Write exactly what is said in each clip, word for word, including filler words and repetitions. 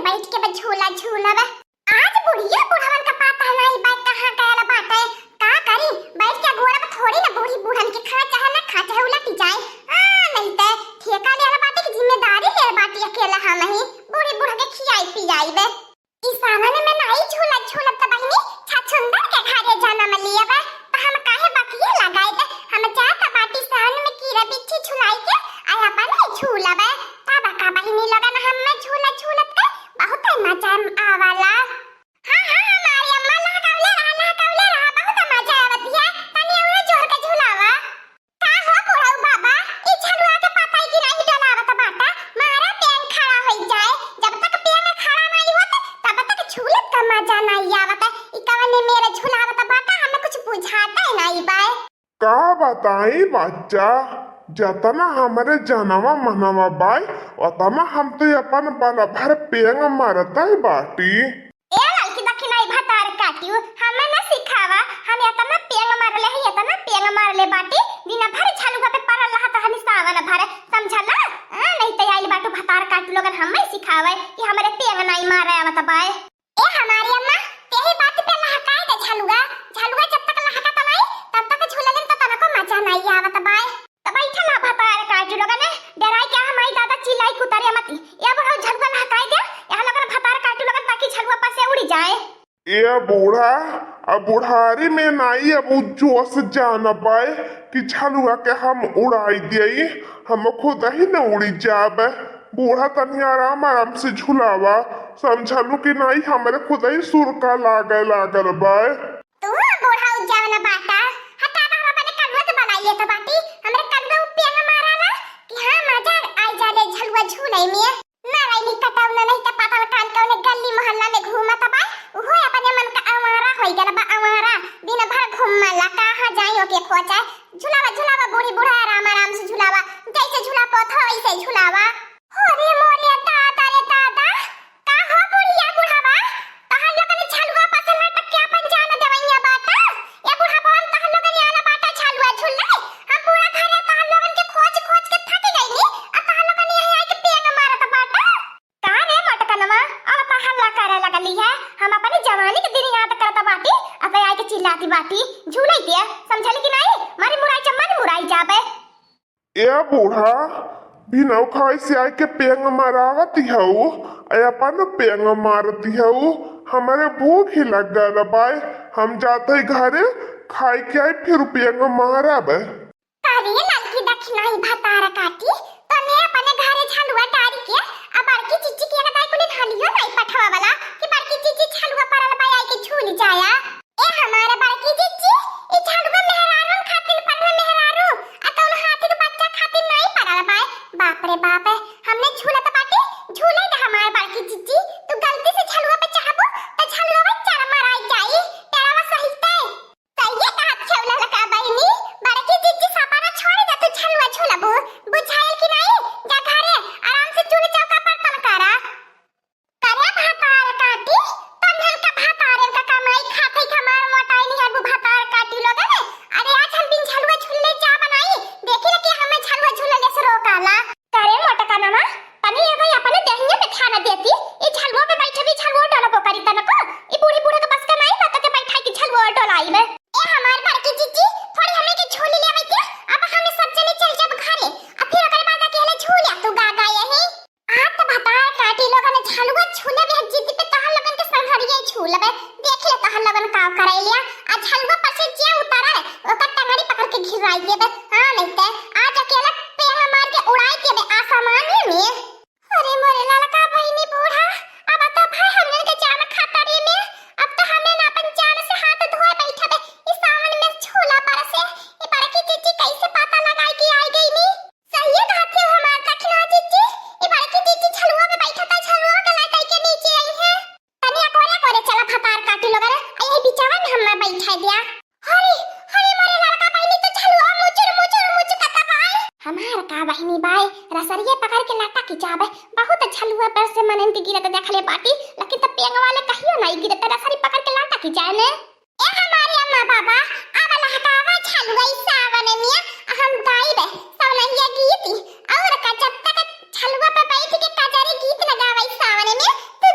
बैठ के बस झूला झूलब। आज बुढ़िया बुढ़वन का पता नहीं बा कहाँ गयल बाटे। का करी, बैठ के गोड़ब थोड़ी ना बूढ़ी बूढ़न के, खा चाहे ना खा चाहे उलट जाए। हाँ, नहीं ते ठेका लेले बाटे कि जिम्मेदारी लेले बाटे अकेला हम ही बूढ़ी बूढ़ के खियाई पियाई बे। ई सावन में नाई झूला झूलब त बहिनी, छछुंदर के घरे जनम लियब, त हम काहे बकिए लगाई दे। हम जात बाटी सावन में कीरा बिच्छी झुलाई के, आ अपन ही झूलब। तब का बहिनी लगन हम में झूला झूलत के बहुत मजा आवाला। हाँ, हाँ, हमारी अम्मा लहकावले रहा, लहकावले रहा, बहुत मजा आवत है। तनी और जोर के झुलावा। का हो बुढ़ऊ बाबा, ई झलुआ के पता है कि नहीं डोलावत बाटा, मारा पेंग खड़ा होई जाए। जब तक पेंग खड़ा नहीं होत, तब तक झूलत का मजा नहीं आवत। ई कवने मेरे झुलावत बाटा, हमें कुछ बुझाता ही नहीं बाय। का बताई बच्चा, जतना हमरे जनवा मनवा बाय, ओतना हम तो अपन बल भर पेंग मारत ही बाटी। ए ललकी दखिनाई भतार काटियो, हमें न सिखावा, हम एतना पेंग मारले ही, एतना पेंग मारले बाटी, दिन भर झलुआ पे पड़ल रहत हनी सावन भर, समझला? हाँ, नहीं तो आइल बाटू भतार काटू लोगन हमें सिखावे कि हमरे पेंग नाई मारे आवत बाय। ए हमारी अम्मा, तेही बात पे लहकाए दे झलुआ, झलुआ जब तक लहकत नाई, तब तक झूलले में तो तनको मजा नाई आवत बाय। त बैठा ना भतार काटू लोगन, डराई क्या हमारी दादा चिल्लाई कुतरे मती। ए बुढ़ऊ झलुआ लहकाए दे, यहाँ लोगन भतार काटू लोगन ताकि झलुआ पर से उड़ी जाए। ए बूढ़ा, अब बुढ़ारी में नाई अब उ जोश जान पाए कि झलुआ के हम उड़ाई देई, हम खुद ही न उड़ी जाब। बूढ़ा तनी आराम आराम से झुलावा, समझलू कि नाई हमरे खुद ही सुरका लागे लागल बाय। तू बूढ़ा उज्जाव न बाटा, हटावा हम अपने कलुआ के बनाइए तो बाटी, हमरे कलुआ उ पेंग माराला कि हाँ मजा आई जाले झलुआ झूले में। ना रही कटौना नहीं त पता न कान कौने गली मोहल्ला में घूमत बा, उहो अपने मन का आवारा होई गल बा, आवारा। दिन भर घूमला, कहाँ जाई ओके खोजे। झुलावा, झुलावा बूढ़ी बूढ़ा, आराम आराम से झुलावा, जैसे झुला पोत हो वैसे झुलावा। हो रे मोरे दादा रे दादा, का हो बुढ़िया बुढ़ावा, तहन लोगन झलुआ पर से लटक के अपन जान देवैया बाटा। ए बुढ़ा बम, तहन लोगन आला बाटा झलुआ झुल्ले, हम पूरा घरे तहन लोगन के खोज खोज के थक गइनी, आ तहन लोगन यहीं आके पेंग मारत बाटा। का रे मोटकनवा, अब त हल्ला करे लगली है, हम अपनी जवानी के दिन याद करत बाटी, अब आके चिल्लाती बाटी, झूले दे, समझली कि नहीं? मारी मुराई चम्मन मुराई जाबे। ए बूढ़ा, बिनौ खाए से आए के पेंग मरावत हऊ, ए अपन पेंग मारत हऊ। हमरे भूख ही लग गल बाय, हम जाते घरे खाए के आई, फिर पेंग मारब। अरे ललकी दखिनाई भतार काटी, तने अपने घरे झलुआ डारी के आ बड़की चिच्ची के एक दाई कुली हलियो नाई पठवा वाला कि बड़की चिच्ची झलुआ परल बाय, आई के झूल जाया। ए हमारे बड़की जिज्जी, ई झलुआ मेहरारून खातिर परल मेहरारू, आ कौनो हाथी के बच्चा खातिर नाई परल बाय। बाप रे बाप, हमने झूलत बाटी, झूले दे हमारे बड़की जिज्जी। तू गलती से झलुआ पे चढ़बू, त झलुआ पे चढ़ मराई जाई, पेड़वा सहिते। सहिए कहत खेवला लका बहिनी, बड़की जिज्जी सपना छोड़ दे, तू झलुआ झूलबू, बुझाइल कि नाई? जा घरे, आराम से चूल्हे चौका पर तन करा। करे भतार काटी, तन्हन का भतारन का कमाई खात है, हमार मोटाई नहीं है, वो भतार काटी लोगन। अरे आज हम बिन झलुआ झुल्ले जा बनाई, देखी ना कि हमें झलुआ झुल्ले से रोकाला। करे मोटका नमा, तनी एगो अपने देहिया पे ध्यान देती, ई झलुआ पे बैठे भी झलुआ डोलबो करी तनको, ई बूढ़ी बूढ़े के बस का नहीं बात के बैठाई कि झलुआ डोलाई में। ए हमार बड़की जिज्जी, थोड़ी हमें के झूली ले आवे के, अब हमें सब जने चल जब घरे, अब फिर ओकरे बाद अकेले झूलिया तू गा गा यही। आ त भतार काटी लोगन झलुआ झूले बे जिद पे तहन लोगन के संहरिये झूलबे। देख ले तहन लोगन का करैलिया। आ झलुआ पर से जे उतरल, ओकर टंगड़ी पकड़ के घिराई देबे। हाँ, नहीं ते आज अकेला पेंग मार के उड़ाई देबे आसमान में। अरे मोरे ललका बहिनी बूढ़ा, अब तो भाई हमने के जान खतरे में। अब तो हमने ना अपन जान से हाथ धोए बैठबे। इस सावन में झूला पर से, ये बड़की जिज्जी कैसे पता लगाई कि आई गई नी? सहिए कहत हो हमार दखिना जिज्जी, ई बड़की जिज्जी झलुआ पे बैठा था, झलुआ के लाइट के नीचे आई है। तनी अकोरे अकोरे चला भतार काटी लोगन, आ यही बिचावन हमें बैठा दिया। हरे, हरे मोरे ललका बहिनी तो झलुआ मुचुर मुचुर मुचुर कता बाय। हमार का बहिनी बाय, रसरिये पकड़ के लाटा की जाबे, बहुत झलुआ पर से मनन के गिरत देखले बाटी, लेकिन त पेंग वाले कहियो नहीं गिरत, रसरी पकड़ के लाटा की जाए ने। ए हमारी अम्मा बाबा, अब लहकावा झलुआ ई सावन में, हम गाइबे सवनहिया गीत, और का जब तक झलुआ पे बैठ के कजरी गीत न गावे सावन में, तू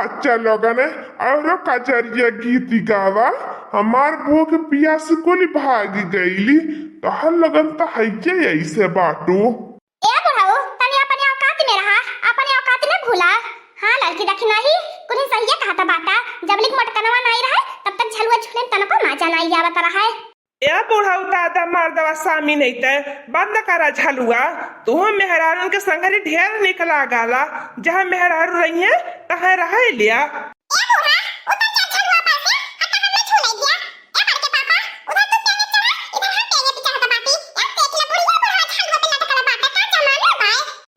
अच्छा लोगन, औरो कजरिया गीत गावा, हमार भूख पियास कुल भाग गईली, तोहर लोगन त हइये ऐसे बाटू। ए बुढ़ऊ, तनी अपने औकात में रहा, अपने औकात न भूला। हाँ लड़की, देखी नाही, कुल सहिए कहत बाटा, जब लिक मोटकनवा नाई रहे, तब तक झलुआ झूले में तनको मजा नाई आवत रहे। ए बुढ़ऊ, दादा मर्दवा सामी नहीं ते, बंद करा झलुआ। तुहो मेहरारून के संगरी ढेर निक लागाला, जहाँ मेहरारू रहिए, तहाँ रहे लिया। ए बूढ़ा, उतर जा झलुआ पर से, हटा, हम ना झूले दिया। ए बड़के पापा, उधर तू टेंगे चढ़ा, इधर हम टेंगे पे चढ़त बाटी। ए देख ले बुढ़िया, बूढ़ा झलुआ पे लटकल बाटे, का जमाना बा?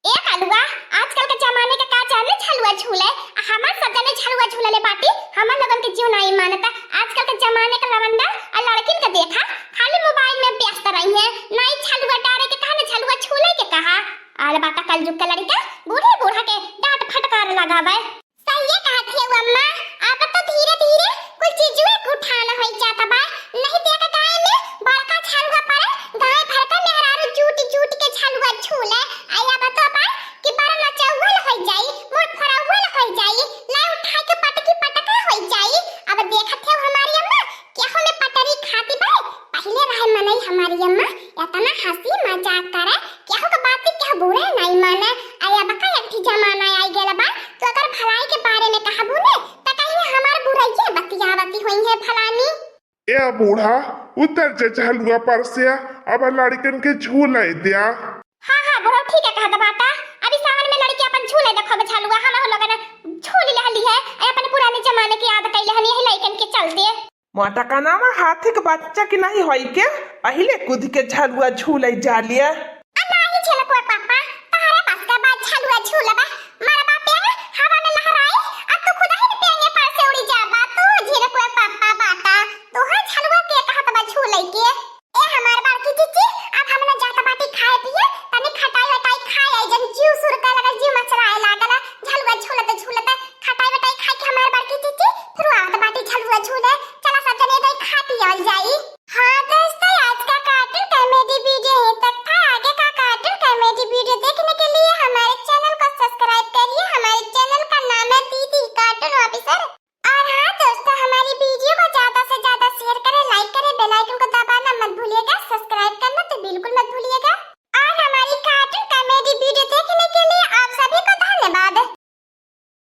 ए कालुआ, आजकल के जमाने के का जाने झलुआ झूले, आ हमार सब जने झलुआ झूलले बाटी, हमर लोगन के जीव नाई मानता। आजकल के जमाने के लवंडा आ लड़किन के देखा, खाली मोबाइल में व्यस्त रही है, नाई झलुआ डारे के कहा, न झलुआ झूले के कहा। आल बाटा कलजुग के लड़का बूढ़े बूढ़ा के डांट फटकार लगावे। सहिए कहत हियउ अम्मा, अब तो धीरे धीरे कुल चीजुए के उठान होई जात बा। नहीं देख गाँव में बड़का झलुआ पड़े, गाँव भर का मेहरारू जूट जूट के झलुआ झूले। आई अब तो बा कि बड़ा नचौल होई जाई, मुड़ फरौल होई जाई, लाई उठाई के पटकी पटका होई जाई। अब देखत हियउ हमारी अम्मा, केहू में पटरी खाती बा। पहिले रहे मनई हमारी अम्मा, एतना हँसी मजाक करे, केहू के बात के केहू बुरा नाई माने। आई अब का एक ठे जमाना आई गेल बा, तो अगर भलाई के बारे में कहबू ने, त कहीं हमार बुराइये बतियावती होई है फलानी। ए बूढ़ा, उतर जा झलुआ पर से, अब लड़कन के झूले द्या। हाँ हाँ बुढ़ऊ, ठीक है कहत बाटा, अभी सावन में लड़की अपन झूले देखो झलुआ, हम लोगन झूल लेहली है, ए अपन पुराने जमाने की याद कैले हनी यही लड़कन के चलते। मोटकनवा हाथी के बच्चा की नहीं होई के, पहिले कूद के झलुआ झूले जालिया। आ नाही झलकुआ पापा, तहरे बस का बात झलुआ झूलबा,